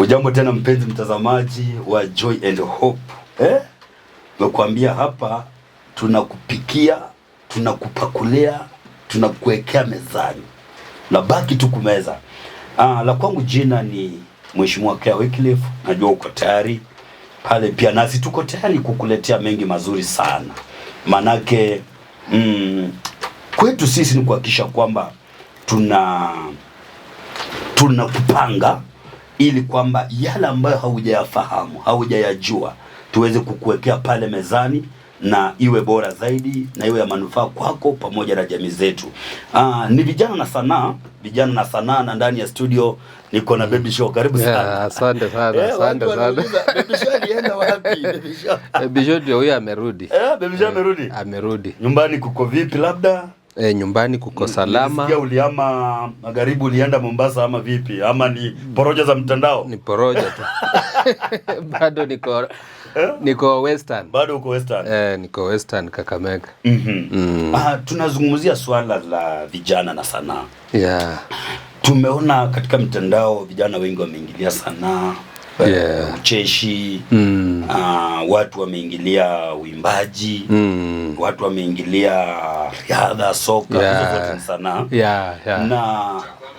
Hujambo tena mpenzi mtazamaji wa Joy and Hope. Eh? Nimekuambia hapa tunakupikia, tunakupakulia, tunakuwekea mezani. Na baki tu kumeza. La kwangu jina ni Mheshimiwa Kea Wycliffe, najua uko tayari pale pia nasi tuko tayari kukuletea mengi mazuri sana. Manake kwetu sisi ni kuhakikisha kwamba tunakupanga ili kwamba yale ambayo haujayafahamu haujayajua tuweze kukuwekea pale mezani na iwe bora zaidi na iwe ya manufaa kwako pamoja na jamii zetu. Ni vijana na sanaa, vijana na sanaa, na ndani ya studio niko na Baby Show. Karibu sana. Yeah, asante sana, asante Watu sana. wanauliza Baby Show alienda wapi? Baby Show. Baby Show ndio huyo amerudi. Baby Show amerudi. Amerudi. Nyumbani kuko vipi labda? Nyumbani kuko salama. Nilisikia ulihama magharibi, ulienda Mombasa ama vipi? Ama ni porojo za mtandao? Ni porojo tu. Bado niko Western. Bado uko Western? Niko Western Kakamega. Tunazungumzia swala la vijana na sanaa. Tumeona katika mtandao vijana wengi wameingilia sanaa, ucheshi, watu wameingilia uimbaji, watu wameingilia riadha, soka, hizo zote ni sanaa. Na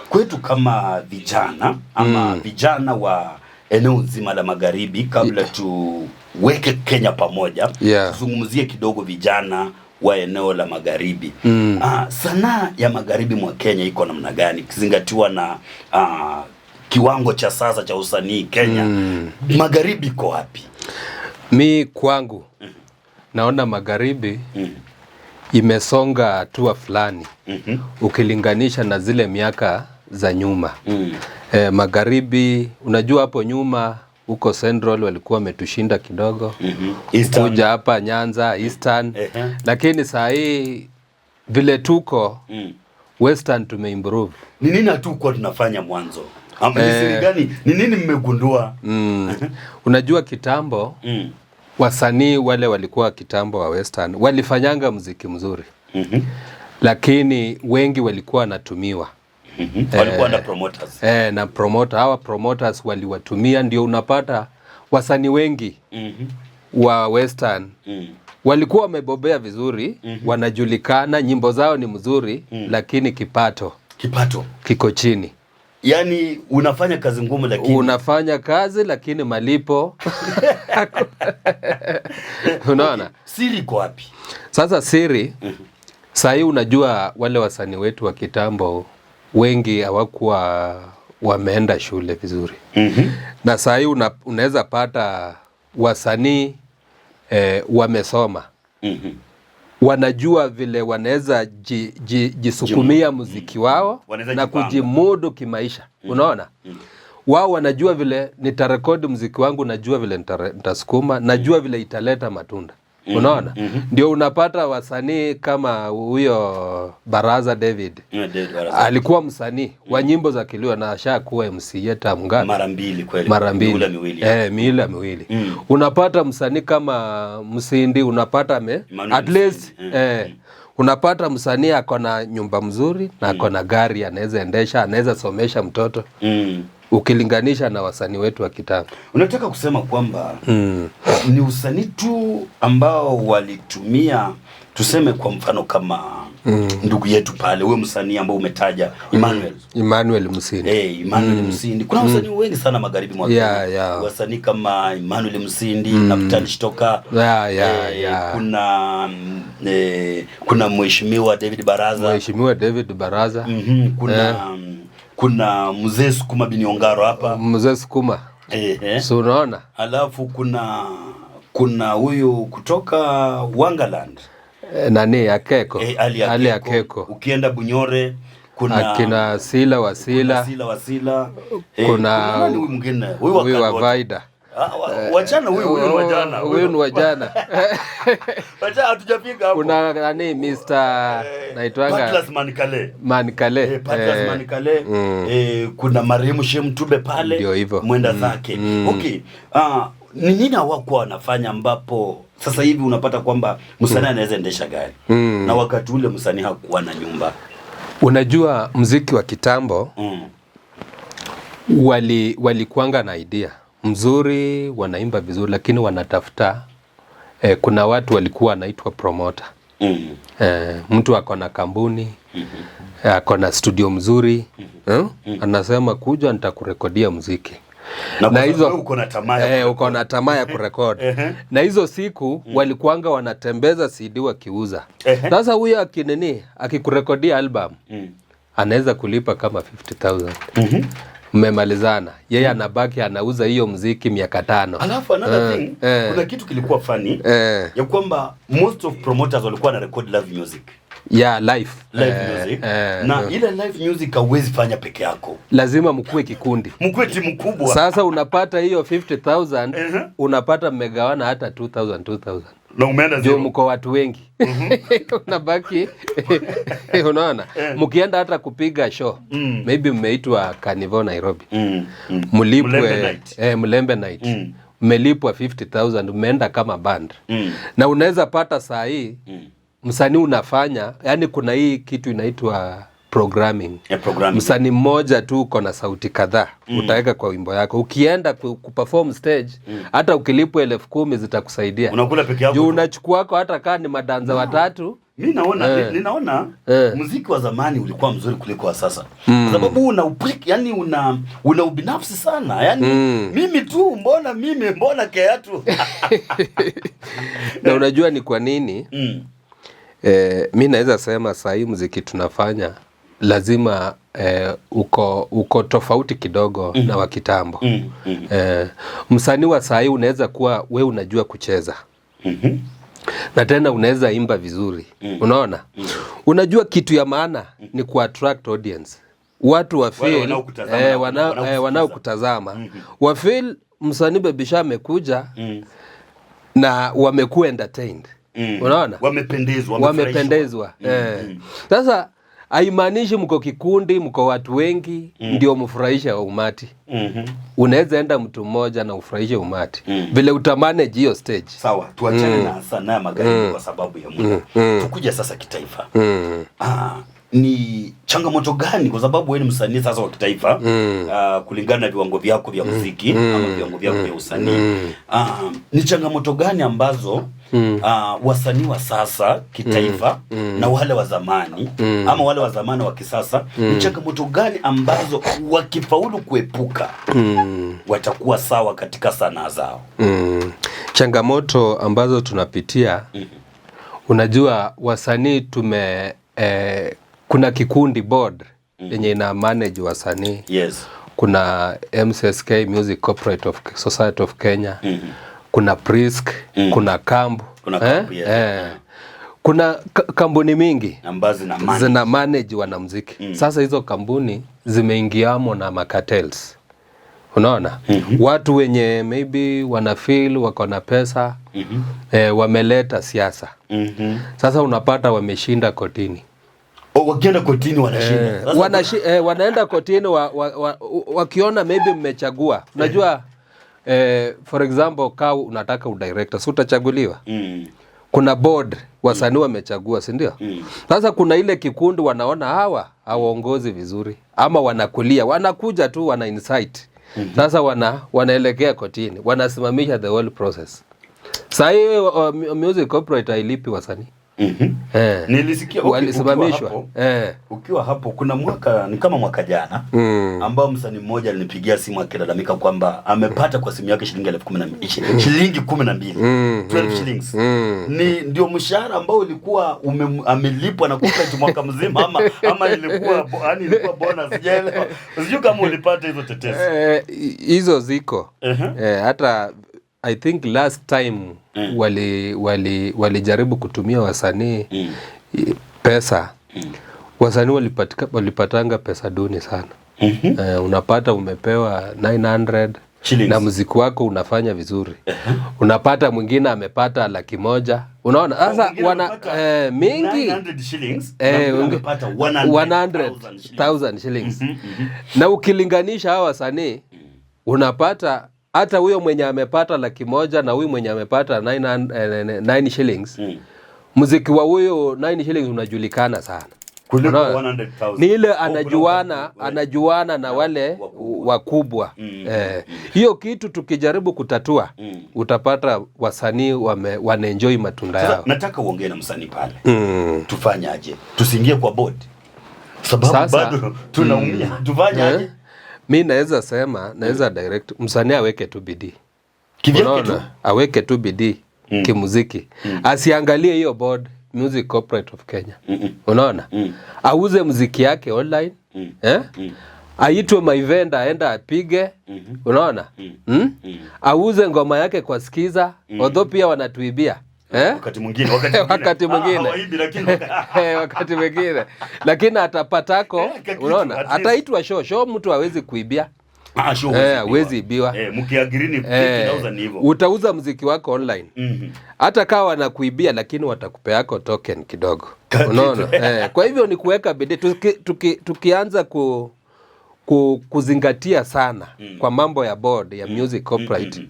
kwetu kama vijana ama vijana wa eneo nzima la magharibi, kabla tuweke Kenya pamoja, tuzungumzie kidogo vijana wa eneo la magharibi. Sanaa ya magharibi mwa Kenya iko namna gani ikizingatiwa na kiwango cha sasa cha usanii Kenya? Magharibi iko wapi? Mi kwangu naona magharibi imesonga hatua fulani ukilinganisha na zile miaka za nyuma. Magharibi, unajua hapo nyuma huko Central walikuwa wametushinda kidogo. Eastern. Kuja hapa Nyanza, Eastern. Lakini saa hii vile tuko Western tumeimprove. Ni nini hatukuwa tunafanya mwanzo? Ama ni siri gani? Ni nini mmegundua? Unajua kitambo wasanii wale walikuwa kitambo wa Western walifanyanga muziki mzuri. Lakini wengi walikuwa wanatumiwa. Walikuwa na promoters. Na promoter, hawa promoters waliwatumia, ndio unapata wasanii wengi wa Western walikuwa wamebobea vizuri, wanajulikana, nyimbo zao ni mzuri, lakini kipato Kipato. kiko chini. Yaani unafanya kazi ngumu lakini Unafanya kazi lakini malipo unaona? Okay. Siri iko wapi? Sasa siri saa hii unajua wale wasanii wetu wa kitambo wengi hawakuwa wameenda shule vizuri. Na saa hii unaweza pata wasanii wamesoma. Wanajua vile wanaweza jisukumia muziki wao Wanaweza na jipanga. kujimudu kimaisha. Unaona? Wao wanajua vile nitarekodi muziki wangu, najua vile nitasukuma, najua vile italeta matunda. Unaona? Ndio unapata wasanii kama huyo Baraza David. David Baraza. Alikuwa msanii wa nyimbo za Kilio na ashakuwa MCA term ngapi? Mara mbili kweli. Mara mbili. Mihula miwili. Mihula miwili. Unapata msanii kama Msindi, unapata Emmanuel at least Msindi. Unapata msanii ako na nyumba mzuri na ako na gari anaweza endesha, anaweza somesha mtoto. Ukilinganisha na wasanii wetu wa kitambo. Unataka kusema kwamba ni usanii tu ambao walitumia, tuseme kwa mfano kama ndugu yetu pale, huyo msanii ambao umetaja Emmanuel. Emmanuel Msindi. Emmanuel Msindi. Kuna wasanii wengi sana magharibi mwa Kenya. Wasanii kama Emmanuel Msindi, Naftali Shitoka. Kuna Mheshimiwa David Baraza. Mheshimiwa David Baraza. Kuna Mzee Sukuma Biniongaro hapa. Mzee Sukuma. So unaona? Alafu kuna huyu kutoka Wangaland. Nani Akeko? Ali Ali Akeko. Akeko. Ukienda Bunyore kuna akina Sila Wasila. Kuna Sila Wasila. Kuna Kuna nani huyu mwingine? Huyu wa huyu wa Kalota. Vaida. Wachana huyu ni wajana. Huyu ni wajana. Wachana hatujafika hapo. Kuna nani Mr. naitwanga Patlas Manikale. Manikale. Patlas Manikale. Kuna marehemu Shem Tube pale. Ndio hivyo. Mwenda zake. Okay. Ni nini hawakuwa wanafanya ambapo sasa hivi unapata kwamba msanii anaweza endesha gari na wakati ule msanii hakuwa na nyumba? Unajua mziki wa kitambo Walikuanga na idea mzuri, wanaimba vizuri, lakini wanatafuta kuna watu walikuwa wanaitwa promoter. Mtu ako na kampuni, ako na studio mzuri, anasema kuja nitakurekodia muziki. Na Na hizo uko na tamaa ya uko na tamaa ya kurekodi. Na hizo siku walikuanga wanatembeza CD wakiuza. Sasa huyo akinini akikurekodia album anaweza kulipa kama 50,000. Mmemalizana, yeye anabaki anauza hiyo muziki miaka 5. Alafu another thing, kuna kitu kilikuwa funny ya kwamba most of promoters walikuwa na record live music. Yeah, live. Live music. Na ile live music hauwezi fanya peke yako. Lazima mkuwe kikundi. Mkuwe timu kubwa. Sasa unapata hiyo 50,000, unapata mmegawana hata 2000 2000. Na umeenda Juu zero. mko watu wengi, unabaki, unaona, mkienda hata kupiga show, maybe mmeitwa Carnival Nairobi, mlipwe Mlembe night. Mlembe night, mmelipwa 50,000, mmeenda kama band, na unaweza pata saa hii msanii unafanya, yani kuna hii kitu inaitwa programming. Ya programming. Msanii mmoja tu uko na sauti kadhaa utaweka kwa wimbo yako, ukienda kuperform stage, hata ukilipwa 10,000 zitakusaidia. Unakula peke yako Juu tu. unachukuako hata kaa ni madanza watatu. Mi naona ninaona muziki wa zamani ulikuwa mzuri kuliko wa sasa. Kwa sababu una upweke, yani una ubinafsi sana. Yani mimi tu, mbona mimi, mbona Keatu? Na unajua ni kwa nini? Mi naweza sema saa hii muziki tunafanya lazima uko tofauti kidogo na wa kitambo. Msanii wa saa hii unaweza kuwa we unajua kucheza na tena unaweza imba vizuri, unaona, unajua kitu ya maana ni kuattract audience, watu wa Wale feel wanaokutazama na wanaokusikiza. Wanaokutazama wa feel msanii Baby Shaa amekuja na wamekuwa entertained, unaona. Wamependezwa, wamefurahishwa. Wamependezwa. Sasa haimaanishi mko kikundi, mko watu wengi ndio mfurahishe umati. Unaweza enda mtu mmoja na ufurahishe umati vile utamanage hiyo stage. Sawa, tuachane na sanaa ya magharibi kwa sababu ya muda. Tukuja sasa kitaifa. Ni changamoto gani, kwa sababu wewe ni msanii sasa wa kitaifa, kulingana na viwango vyako vya muziki ama viwango vyako vya usanii, ni changamoto gani ambazo wasanii wa sasa kitaifa na wale wa zamani ama wale wa zamani wa kisasa, ni changamoto gani ambazo wakifaulu kuepuka watakuwa sawa katika sanaa zao? Changamoto ambazo tunapitia, unajua wasanii tume kuna kikundi, board yenye ina manage wasanii. Kuna MCSK, Music Corporate of Society of Kenya, kuna Prisk, kuna Kambu. Kuna Kambu, yes. Kuna kampuni mingi ambazo zina manage. Zina manage wanamuziki. Sasa hizo kampuni zimeingiamo na macartels, unaona, watu wenye maybe wana feel wako na pesa, wameleta siasa. Sasa unapata wameshinda kotini. Oh, wakienda kotini wanashinda. Sasa Wanaenda kotini wakiona maybe mmechagua, unajua, for example ka unataka udirector, si utachaguliwa? Kuna board, wasanii wamechagua, si ndio? Sasa kuna ile kikundi wanaona hawa hawaongozi vizuri ama wanakulia, wanakuja tu wana incite. Sasa wanaelekea kotini, wanasimamisha the whole process. Saa hii music corporate hailipi wasanii. Nilisikia, okay, Walisimamishwa. ukiwa hapo, ukiwa hapo kuna mwaka, ni kama mwaka jana, ambao msanii mmoja alinipigia simu akilalamika kwamba amepata kwa simu yake shilingi 12,000, shilingi 12, 12 shillings. Ni ndio mshahara ambao ulikuwa amelipwa na corporate mwaka mzima ama ilikuwa yani ilikuwa bonus, sijaelewa. Sijui kama ulipata hizo tetesi. Hizo ziko. Hata I think last time walijaribu kutumia wasanii pesa, wasanii walipatanga pesa duni sana. Unapata umepewa 900 Shillings. Na muziki wako unafanya vizuri, unapata mwingine amepata 100,000, unaona, sasa Mwingine wana amepata mingi 900 shillings na mwingine amepata 100,000 shillings. 100,000 shillings. Na ukilinganisha hawa wasanii, unapata hata huyo mwenye amepata 100,000 na huyu mwenye amepata 9 shillings, muziki wa huyo 9 shillings unajulikana sana. Kuliko Unaona? 100,000. Ni ile Oh, kuna anajuana wakati- anajuana na wale wakubwa. wakubwa. Hiyo kitu tukijaribu kutatua, utapata wasanii wanaenjoy matunda Sasa yao. nataka uongee na msanii pale. Tufanyaje? Tusiingie kwa board. Sababu bado tunaumia. Tufanyaje? Eh, mi naweza sema, naweza direct msanii aweke tu bidii. Kivyake tu. Unaona? Aweke tu bidii kimuziki, asiangalie hiyo board, Music Corporate of Kenya. Unaona? Auze muziki yake online, eh? Aitwe maevent, aenda apige. Unaona? Auze ngoma yake kwa Skiza, although pia wanatuibia, eh? Wakati mwingine, wakati mwingine. Wakati mwingine. Ah, hawaibi lakini Eh, wakati mwingine, lakini atapatako. Kakitu, Unaona, at least. ataitwa show show, mtu hawezi kuibia. Ah, show Eh, huwezi huwezi ibiwa. Eh, mkiagree ni 50,000 ni hivyo. Utauza mziki wako online, hata kawa wanakuibia, lakini watakupeako token kidogo. Kakitu. Unaona? Kwa hivyo ni kuweka bidii. Tukianza kuzingatia sana kwa mambo ya board ya music copyright,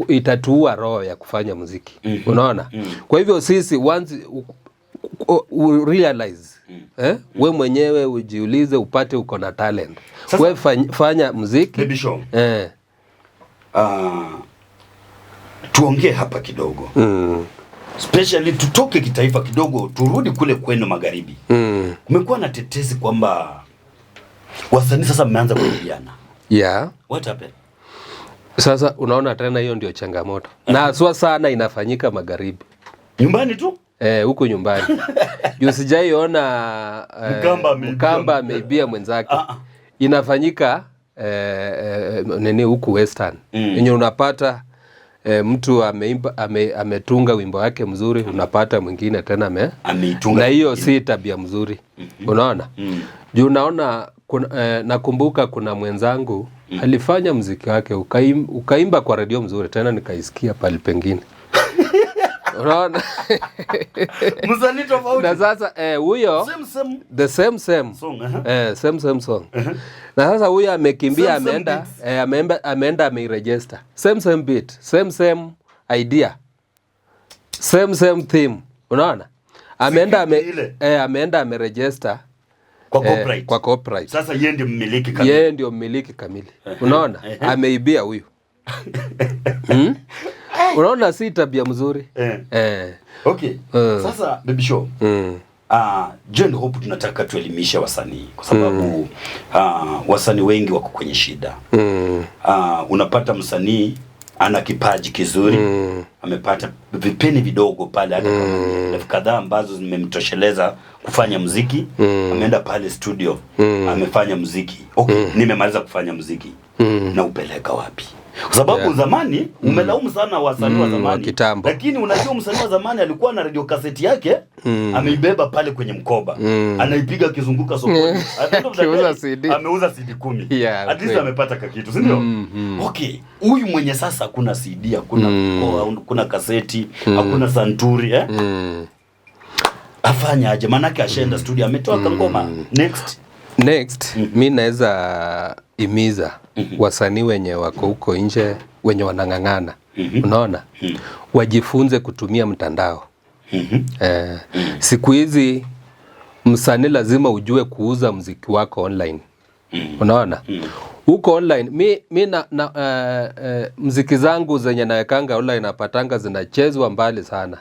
itatuua roho ya kufanya muziki. Unaona? Kwa hivyo sisi once u realize, we mwenyewe ujiulize, upate uko na talent, Sasa- we fanya muziki. Baby Show. Ah, tuongee hapa kidogo. Especially tutoke kitaifa kidogo, turudi kule kwenu magharibi. Kumekuwa na tetesi kwamba wasanii sasa mmeanza kuibiana. What happened? Sasa unaona tena hiyo ndio changamoto, na haswa sana inafanyika magharibi. Nyumbani tu? Eh, huku nyumbani juu sijaiona Mkamba ameibia Mkamba ameibia mwenzake. Ah, ah. Inafanyika nini huku Western yenye unapata mtu ameimba, ametunga wimbo wake mzuri, unapata mwingine tena Ameitunga na hiyo si tabia mzuri. Unaona? Juu unaona nakumbuka kuna mwenzangu alifanya mziki wake ukaimba kwa redio mzuri, tena nikaisikia pali pengine. Unaona? Msanii tofauti. Na sasa huyo Same same the same same song, eh? Same same song. Na sasa huyo amekimbia, Same, same ameenda beats. ameenda ameiregister, same same beat, same same idea, same same theme. Unaona? Ameenda Script ile. ameenda ameregister Kwa copyright. Kwa copyright. Sasa yeye ndiye mmiliki kamili. Yeye ndio mmiliki kamili. Unaona? Ameibia huyu. Unaona si tabia mzuri. Okay. Sasa Baby Show. Joy and Hope tunataka tuelimishe wasanii kwa sababu wasanii wengi wako kwenye shida. Unapata msanii ana kipaji kizuri, amepata vipeni vidogo pale, hata kama ni elfu kadhaa ambazo zimemtosheleza kufanya mziki, ameenda pale studio, amefanya mziki. Okay, nimemaliza kufanya mziki, na upeleka wapi? Kwa sababu zamani umelaumu sana wasanii wa Wa zamani, kitambo. Lakini unajua msanii wa zamani alikuwa na radio cassette yake, ameibeba pale kwenye mkoba, anaipiga akizunguka sokoni. At the end of the Akiuza day, CD. ameuza CD 10. Yeah, At least kweli. amepata kakitu, si ndio? Okay, huyu mwenye sasa hakuna CD, hakuna mkoa, hakuna kaseti, hakuna santuri, eh? Afanya aje? Maanake ashaenda studio, ametoa kangoma. Next. Next, mi naweza imiza wasanii wenye wako huko nje, wenye wanang'ang'ana, unaona, wajifunze kutumia mtandao. Siku hizi msanii lazima ujue kuuza mziki wako online. Unaona? Huko online mi na mziki zangu zenye nawekanga online napatanga zinachezwa mbali sana.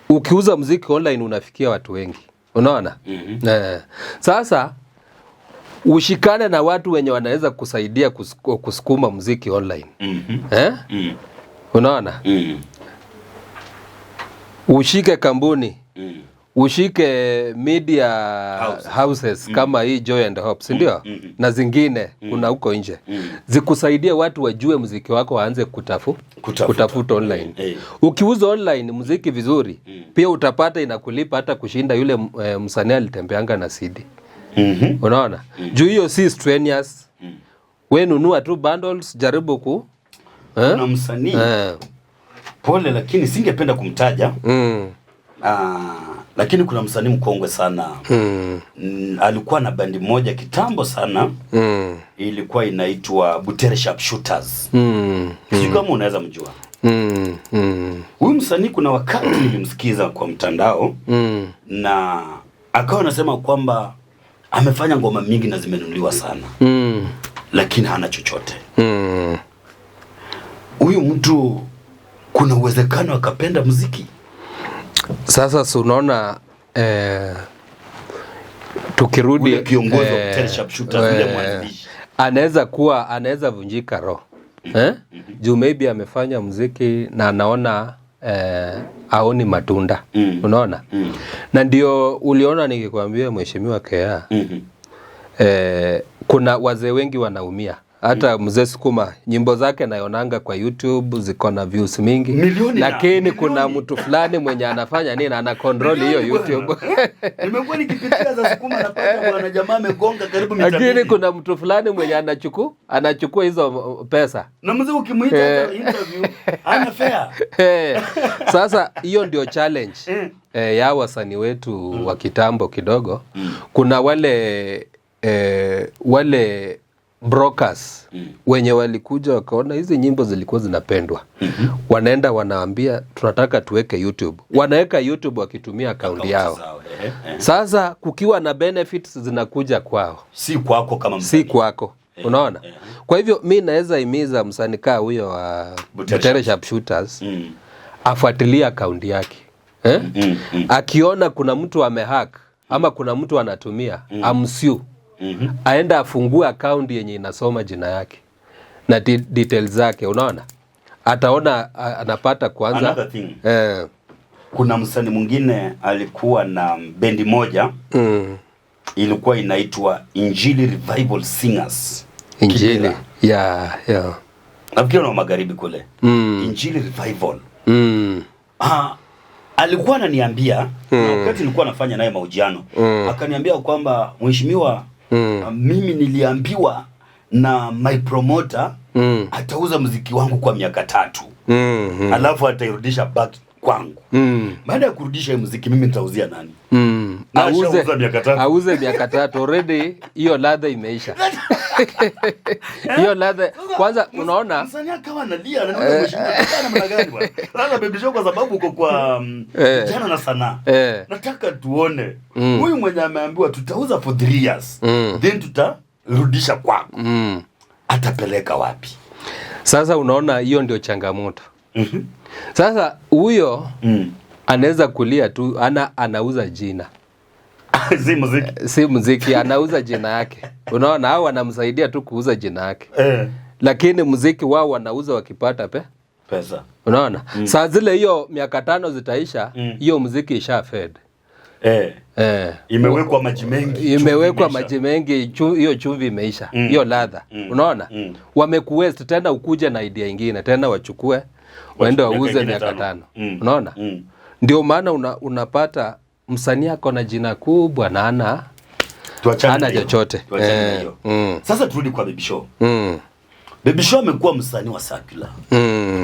Ukiuza mziki online unafikia watu wengi. Unaona? Sasa ushikane na watu wenye wanaweza kusaidia kusukuma mziki online. Eh? Unaona? Ushike kampuni, ushike media Houses. houses kama hii Joy and Hope, si ndio? Na zingine kuna huko nje, zikusaidie watu wajue mziki wako, waanze Kutafuta. kutafuta online. Ukiuza online mziki vizuri, pia utapata inakulipa hata kushinda yule msanii alitembeanga na CD. Unaona? Juu hiyo si strenuous. We nunua tu bundles, jaribu ku eh? Kuna msanii, pole, lakini singependa kumtaja. Lakini kuna msanii mkongwe sana, alikuwa na bandi moja kitambo sana, ilikuwa inaitwa Butere Sharpshooters. Sijui kama unaweza mjua huyu msanii. Kuna wakati nilimsikiza kwa mtandao na Akawa anasema kwamba amefanya ngoma mingi na zimenunuliwa sana, lakini hana chochote. Huyu mtu kuna uwezekano akapenda muziki? Sasa si unaona, tukirudi, Ule kiongozi wa Butere Sharpshooters, yule mwanzilishi. Anaweza vunjika roho, eh? Juu maybe amefanya muziki na anaona aoni matunda. Unaona? Na ndio uliona nikikwambia, Mheshimiwa Kea, kuna wazee wengi wanaumia. Hata mzee Sukuma nyimbo zake naonanga kwa YouTube ziko na views mingi, Milioni na- lakini kuna milioni. Mtu fulani mwenye anafanya nini, ana control hiyo Milioni YouTube. bwana. Nimekuwa nikipitia za Sukuma, napata bwana jamaa amegonga karibu mita Lakini 2. kuna mtu fulani mwenye anachukua hizo pesa. Na mzee ukimuita hata interview ana fare. Sasa hiyo ndio challenge ya wasanii wetu wa kitambo kidogo. Kuna wale brokers wenye walikuja wakaona hizi nyimbo zilikuwa zinapendwa, wanaenda wanaambia, "Tunataka tuweke YouTube." Wanaweka YouTube wakitumia akaunti yao. Sawa, eh, eh. Sasa kukiwa na benefits zinakuja kwao, Si kwako kama si msanii. kwako, unaona? Kwa hivyo mi naweza imiza msanii kaa huyo wa Butere Butere Sharpshooters afuatilie akaunti yake, eh? Akiona kuna mtu amehack ama kuna mtu anatumia, amsue, aenda afungue akaunti yenye inasoma jina yake na details zake, unaona? Ataona anapata kwanza. Another thing. Kuna msanii mwingine alikuwa na bendi moja, ilikuwa inaitwa Injili Revival Singers. Injili. Kibera. Nafikiri na magharibi kule. Injili Revival. Alikuwa ananiambia, na wakati nilikuwa nafanya naye mahojiano, akaniambia kwamba, "Mheshimiwa, mimi niliambiwa na my promoter atauza muziki wangu kwa miaka 3, alafu atairudisha back kwangu. Baada ya kurudisha hii muziki, mimi nitauzia nani?" Na Auze, ashauza miaka 3. auze miaka 3, already hiyo ladha imeisha. Hiyo ladha kwanza, unaona? Msanii akawa analia, ananiambia, "Mheshimiwa, nataka namna gani bwana?" Sasa Baby Show, kwa sababu uko kwa vijana na sanaa. Nataka tuone huyu mwenye ameambiwa tutauza for 3 years, then tutarudisha kwako. Atapeleka wapi? Sasa unaona hiyo ndio changamoto. Sasa huyo anaweza kulia tu, anauza jina. Si muziki. Si muziki, anauza jina yake. Unaona, au anamsaidia tu kuuza jina yake. Lakini muziki wao wanauza wakipata Pesa. Unaona? Saa zile hiyo miaka 5 zitaisha, hiyo muziki isha fade. Imewekwa maji mengi. Imewekwa Chumvi imeisha. Maji mengi, hiyo chumvi imeisha, hiyo ladha. Unaona? Wamekuwaste tena, ukuje na idea ingine tena, wachukue waende miaka wauze ingine miaka 5. 5. Unaona? Ndio maana unapata msanii ako na jina kubwa na ana Tuachane hana na hiyo. chochote. Tuachane na hiyo. Sasa turudi kwa Baby Show. Baby Show amekuwa msanii wa secular.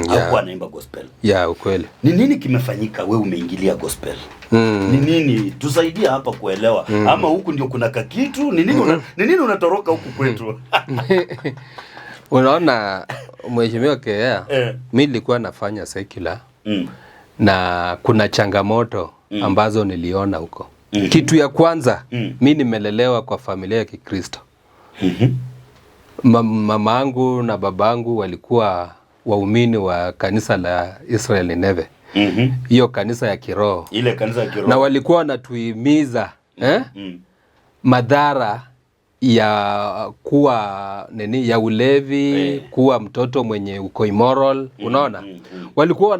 Hakuwa anaimba gospel. Ya, ukweli. Ni nini kimefanyika we umeingilia gospel? Ni nini? Tusaidie hapa kuelewa. Ama huku ndio kuna kakitu? Ni nini unatoroka huku kwetu? Unaona, Mheshimiwa Kea, mi nilikuwa nafanya secular na kuna changamoto ambazo niliona huko. Kitu ya kwanza, mi nimelelewa kwa familia ya Kikristo. Mama angu na babangu walikuwa waumini wa kanisa la Israel Nineve, hiyo kanisa ya kiroho, Ile kanisa ya kiroho. Na walikuwa wanatuhimiza, eh, madhara ya kuwa nini, ya ulevi, kuwa mtoto mwenye uko immoral, unaona? Walikuwa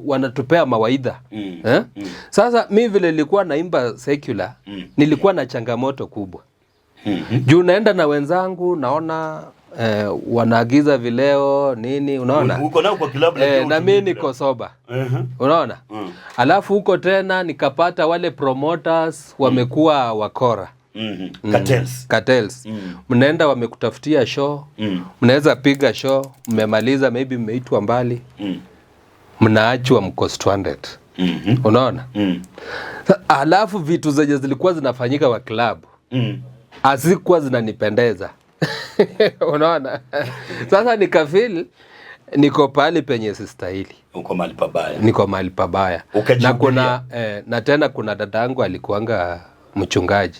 wanatupea mawaidha, eh? Sasa mi vile nilikuwa naimba secular, nilikuwa na changamoto kubwa juu naenda na wenzangu, naona wanaagiza vileo nini, unaona? Uko nao kwa kilabu, lakini Na mi hutumii niko sober, unaona? Alafu huko tena nikapata wale promoters wamekuwa wakora. Cartels. Cartels. Mnaenda, wamekutafutia show, mnaweza piga show, mmemaliza, maybe mmeitwa mbali, mnaachwa mko stranded, unaona? Alafu vitu zenye zilikuwa zinafanyika kwa club hazikuwa zinanipendeza, unaona? Sasa nikafeel Niko pahali penye sistahili. Uko mahali pabaya. Niko mahali pabaya. Na Ukajihubiria. kuna na tena kuna dadangu alikuanga mchungaji.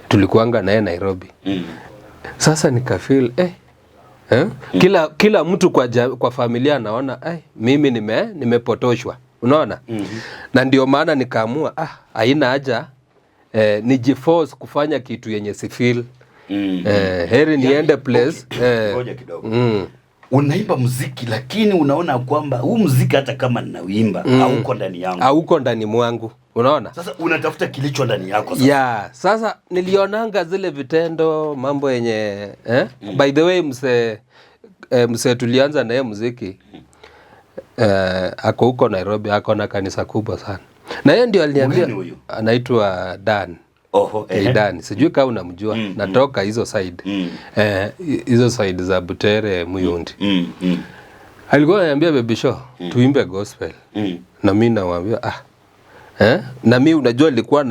Tulikuanga naye Nairobi. Sasa nikafeel eh? Kila mtu kwa familia anaona mimi nimepotoshwa. Unaona? Na ndio maana nikaamua haina haja nijiforce kufanya kitu yenye si feel. Heri niende place. Okay. Ngoja kidogo. Unaimba muziki lakini unaona kwamba huu muziki hata kama ninauimba hauko ndani yangu. Hauko ndani mwangu. Unaona? Sasa unatafuta kilicho ndani yako sasa. Yeah, sasa nilionanga zile vitendo mambo yenye By the way mse tulianza naye muziki ako huko Nairobi, ako na kanisa kubwa sana. Na yeye ndio aliniambia. Mgani huyu? Anaitwa Dan. Oho, ehe. Dan, sijui kama unamjua. Natoka hizo side. Hizo side za Butere, Muyundi. Alikuwa ananiambia, "Baby Show, tuimbe gospel." Na mimi namwambia Na mi unajua nilikuwa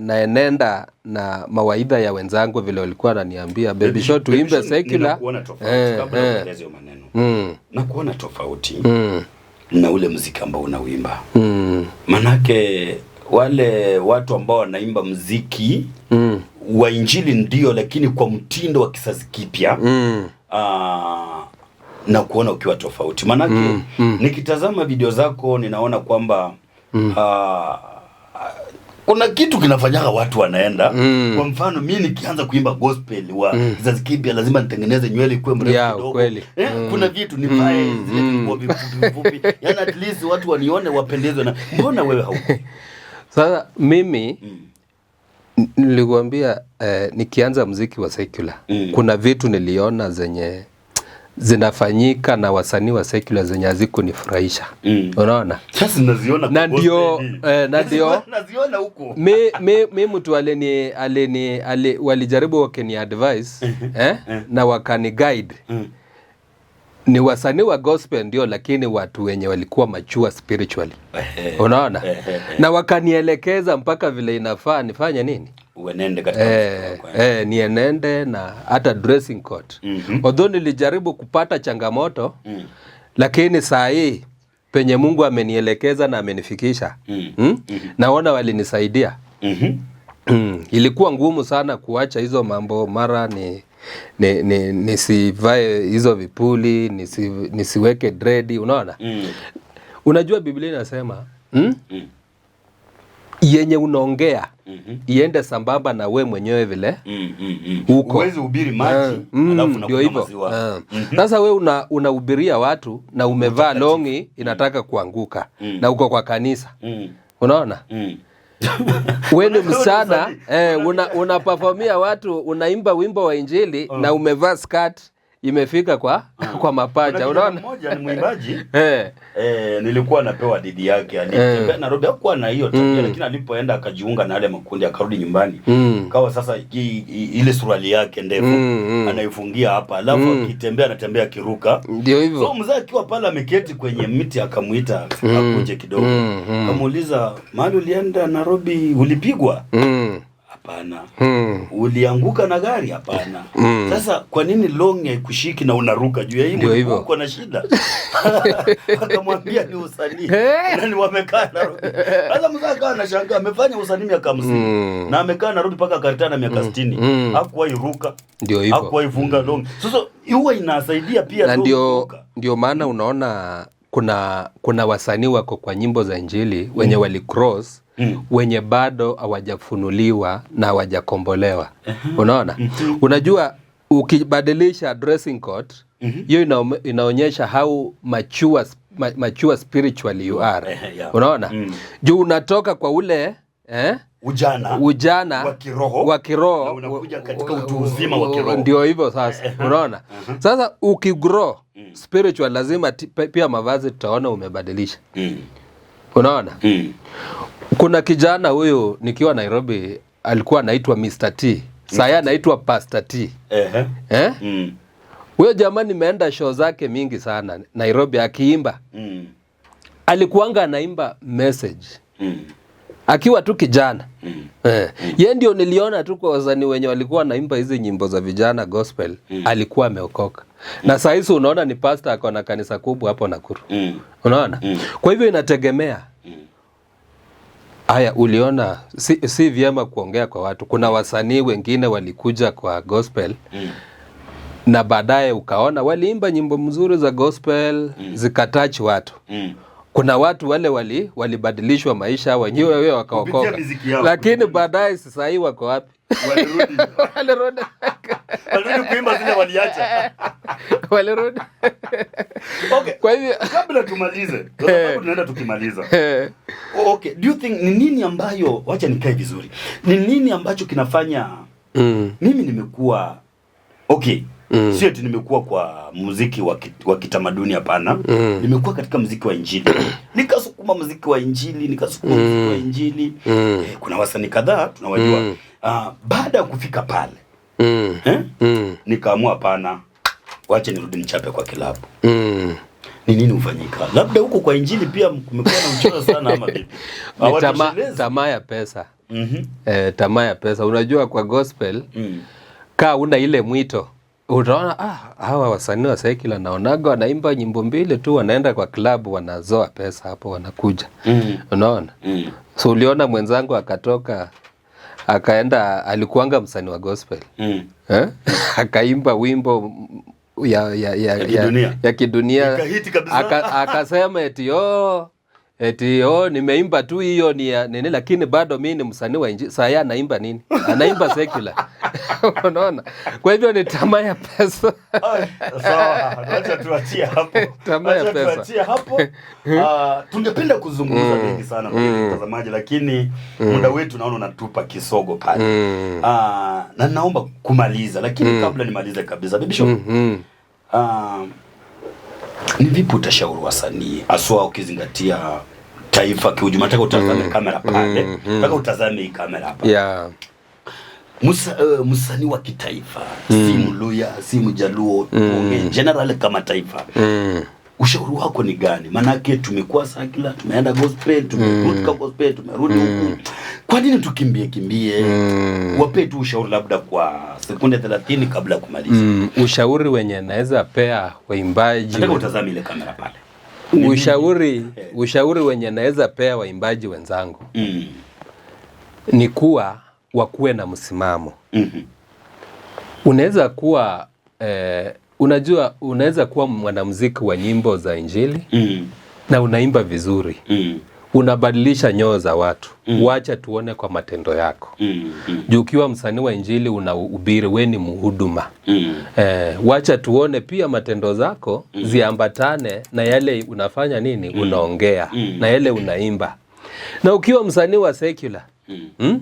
naenenda na mawaidha ya wenzangu vile walikuwa wananiambia, "Baby Show, tuimbe Baby Show, secular." Ninakuona tofauti kabla ueleze hiyo maneno. Nakuona tofauti na ule muziki ambao unauimba. Manake wale watu ambao wanaimba muziki wa injili ndio, lakini kwa mtindo wa kizazi kipya na kuona ukiwa tofauti. Manake nikitazama video zako ninaona kwamba kuna kitu kinafanyaga watu wanaenda. Kwa mfano mi nikianza kuimba gospel wa kizazi kipya lazima nitengeneze nywele ikuwe mrefu kidogo. Kuna vitu nivae zile nguo vifupi vifupi. Yaani at least watu wanione wapendezwe na mbona wewe hauko? Sasa mimi nilikuambia nikianza muziki wa secular kuna vitu niliona zenye zinafanyika na wasanii wa secular zenye hazikunifurahisha. Unaona? Sasa naziona Na kwa ndio, gospel. na ndio Naziona huko. mi mtu alini alini ali, walijaribu wakini advice na wakani guide. Ni wasanii wa gospel ndio, lakini watu wenye walikuwa mature spiritually. Unaona? Na wakanielekeza mpaka vile inafaa nifanye nini? Uenende katika muziki wako. Nienende na hata dressing code. Although nilijaribu kupata changamoto, lakini saa hii penye Mungu amenielekeza na amenifikisha, Naona walinisaidia. Ilikuwa ngumu sana kuacha hizo mambo, mara ni nisivae hizo vipuli, nisiweke dread, unaona? Unajua Biblia inasema Yenye unaongea iende sambamba na we mwenyewe vile huko. Huwezi hubiri maji alafu ndio unakunywa hivyo. maziwa. Sasa we unahubiria watu na umevaa longi inataka kuanguka na uko kwa kanisa. Unaona? We ni msichana, unaperformia watu, unaimba wimbo wa Injili na umevaa skirt imefika kwa mapaja, Kuna kijana unaona? mmoja ni mwimbaji. Nilikuwa napewa didi yake, alitembea Nairobi, hakuwa na hiyo tabia, lakini alipoenda akajiunga na yale makundi akarudi nyumbani. Kawa sasa ile suruali yake ndefu anaifungia hapa, alafu akitembea anatembea akiruka. Ndio hivyo. So mzee akiwa pale ameketi kwenye mti akamuita akuje kidogo. Akamuuliza, mahali ulienda Nairobi ulipigwa? Hapana. Ulianguka na gari? Hapana. Sasa kwa nini long haikushiki na unaruka juu ya hii Ndio mlikuwa hivyo. uko na shida? Akamwambia ni usanii. Na ni wamekaa Nairobi. Sasa mzee akawa anashangaa amefanya usanii miaka 50 na amekaa Nairobi mpaka akaretire na miaka 60. Hakuwahi ruka. Ndio hivyo. Hakuwahi funga long. Sasa huwa inasaidia pia Na long ndio kuruka. ndio maana unaona kuna wasanii wako kwa nyimbo za Injili wenye wali cross wenye bado hawajafunuliwa na hawajakombolewa. Unaona? Unajua ukibadilisha dressing code hiyo inaonyesha how mature spiritually you are. Unaona? Juu unatoka kwa ule Ujana ujana wa kiroho wa kiroho na unakuja katika utu uzima wa kiroho. Ndio hivyo sasa, unaona? Sasa ukigrow spiritual lazima pia mavazi tutaona umebadilisha. Unaona? Kuna kijana huyu nikiwa Nairobi alikuwa anaitwa Mr. T. Sasa anaitwa Pastor T. Eh? Huyo jamaa nimeenda show zake mingi sana Nairobi akiimba. Alikuanga anaimba message. Akiwa tu kijana. Ye ndio niliona tu kwa wasanii wenye walikuwa wanaimba hizi nyimbo za vijana gospel, alikuwa ameokoka. Na saa hizi unaona ni pastor ako na kanisa kubwa hapo Nakuru. Unaona? Kwa hivyo inategemea. Haya, uliona si vyema kuongea kwa watu. Kuna wasanii wengine walikuja kwa gospel na baadaye ukaona waliimba nyimbo mzuri za gospel zikatouch watu. Kuna watu wale walibadilishwa maisha wenyewe wao wakaokoka, Kupitia miziki yao. Lakini baadaye sasa hii wako wapi? Walirudi. Walirudi. Walirudi kuimba zile waliacha. Walirudi. Okay. Kwa hivyo Kabla tumalize, kwa sababu tunaenda tukimaliza. Okay, do you think ni nini ambayo, wacha nikae vizuri. Ni nini ambacho kinafanya mimi nimekuwa, okay, sio eti nimekuwa kwa muziki wa kitamaduni, hapana. Nimekuwa katika muziki wa Injili. Nikasukuma muziki wa Injili, nikasukuma muziki wa Injili. Kuna wasanii kadhaa tunawajua. Baada ya kufika pale, eh? Nikaamua hapana, wacha nirudi nichape kwa kilabu. Ni nini hufanyika? Labda huko kwa Injili pia kumekuwa na mchezo sana ama vipi? Ni Hawatoshelezi? Tamaa ya pesa. Tamaa ya pesa. Unajua kwa gospel kaa una ile mwito, utaona hawa wasanii wa secular naonaga wanaimba nyimbo mbili tu, wanaenda kwa club wanazoa pesa hapo, wanakuja. Unaona? So uliona mwenzangu akatoka akaenda, alikuanga msanii wa gospel, eh? Akaimba wimbo ya Ya kidunia. ya kidunia. Ikahiti kabisa. Akasema eti oh nimeimba tu hiyo ni ya nini, lakini bado mi ni msanii wa Injili. Saa hii anaimba nini? Anaimba secular. Unaona? Kwa hivyo ni tamaa ya pesa. Ay, sawa, wacha tuachie hapo. Tamaa ya Wacha pesa. tuachie hapo. Tungependa kuzungumza mengi sana mtazamaji, lakini muda wetu naona unatupa kisogo pale. Na naomba kumaliza, lakini kabla nimalize kabisa, Bishop, ni vipi utashauri wasanii haswa ukizingatia taifa kiujumla? Nataka utazame kamera pale, nataka utazame hii kamera hapa. Msanii wa kitaifa, si Mluya, si Mjaluo, tuongee general kama taifa. Ushauri wako ni gani? Maanake tumekuwa secular, tumeenda gospel, tumerudi kwa gospel, tumerudi huku. Kwa nini tukimbie kimbie? Wape tu ushauri labda kwa sekunde 30 kabla ya kumaliza. Ushauri wenye naweza pea waimbaji Nataka utazame ile kamera pale. Ushauri wenye naweza pea waimbaji wenzangu ni kuwa wakuwe na msimamo. Unaweza kuwa unajua unaweza kuwa mwanamuziki wa nyimbo za Injili na unaimba vizuri. Unabadilisha nyoyo za watu. Wacha tuone kwa matendo yako. Juu ukiwa msanii wa Injili unahubiri, we ni mhuduma. Wacha tuone pia matendo zako ziambatane na yale unafanya nini, unaongea na yale unaimba. Na ukiwa msanii wa secular,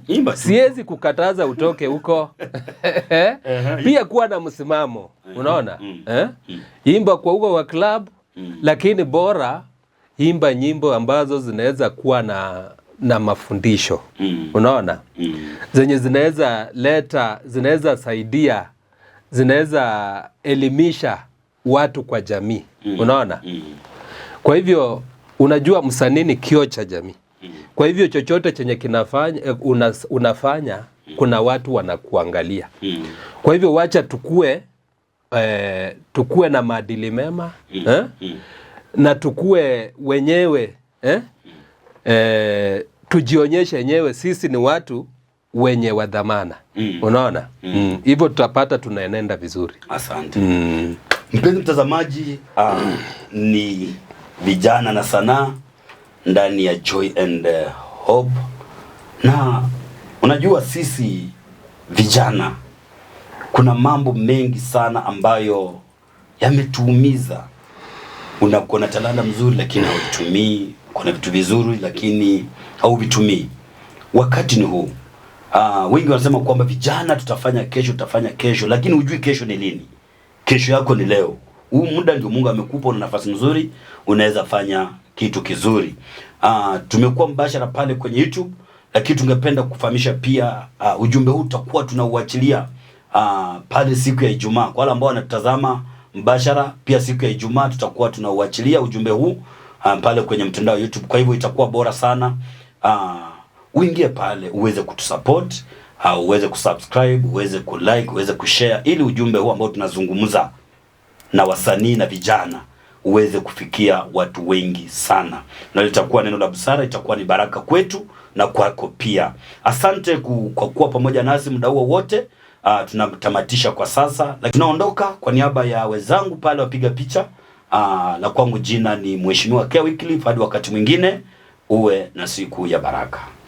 Imba tu. Siwezi kukataza utoke huko. Pia kuwa na msimamo, unaona? Imba kwa huko wa club, lakini bora imba nyimbo ambazo zinaweza kuwa na mafundisho. Unaona? Zenye zinaweza leta, zinaweza saidia, zinaweza elimisha watu kwa jamii. Unaona? Kwa hivyo unajua msanii ni kioo cha jamii. Kwa hivyo chochote chenye kinafanya, unafanya kuna watu wanakuangalia. Kwa hivyo wacha tukue na maadili mema, eh? Na tukue wenyewe, eh? Tujionyeshe wenyewe sisi ni watu wenye wadhamana. Unaona? Hivyo tutapata tunaenenda vizuri. Asante. Mpenzi mtazamaji, ni vijana na sanaa ndani ya Joy and Hope. Na unajua sisi vijana kuna mambo mengi sana ambayo yametuumiza. Unakuwa na talanta mzuri lakini hauitumii, kuna vitu vizuri lakini hauvitumii. Wakati ni huu. Wengi wanasema kwamba vijana tutafanya kesho, tutafanya kesho, lakini hujui kesho ni lini. Kesho yako ni leo. Huu muda ndio Mungu amekupa, una nafasi nzuri, unaweza fanya kitu kizuri. Tumekuwa mbashara pale kwenye YouTube, lakini tungependa kufahamisha pia ujumbe huu tutakuwa tunauachilia pale siku ya Ijumaa. Kwa wale ambao wanatazama mbashara, pia siku ya Ijumaa tutakuwa tunauachilia ujumbe huu pale kwenye mtandao wa YouTube. Kwa hivyo itakuwa bora sana uingie pale uweze kutusupport, uweze kusubscribe, uweze kulike, uweze kushare ili ujumbe huu ambao tunazungumza na wasanii na vijana uweze kufikia watu wengi sana, na litakuwa neno la busara, itakuwa ni baraka kwetu na kwako pia. Asante kwa kuwa pamoja nasi muda huo wote. Tunatamatisha kwa sasa, lakini tunaondoka kwa niaba ya wenzangu pale wapiga picha. La kwangu jina ni Mheshimiwa K Wycliffe. Hadi wakati mwingine, uwe na siku ya baraka.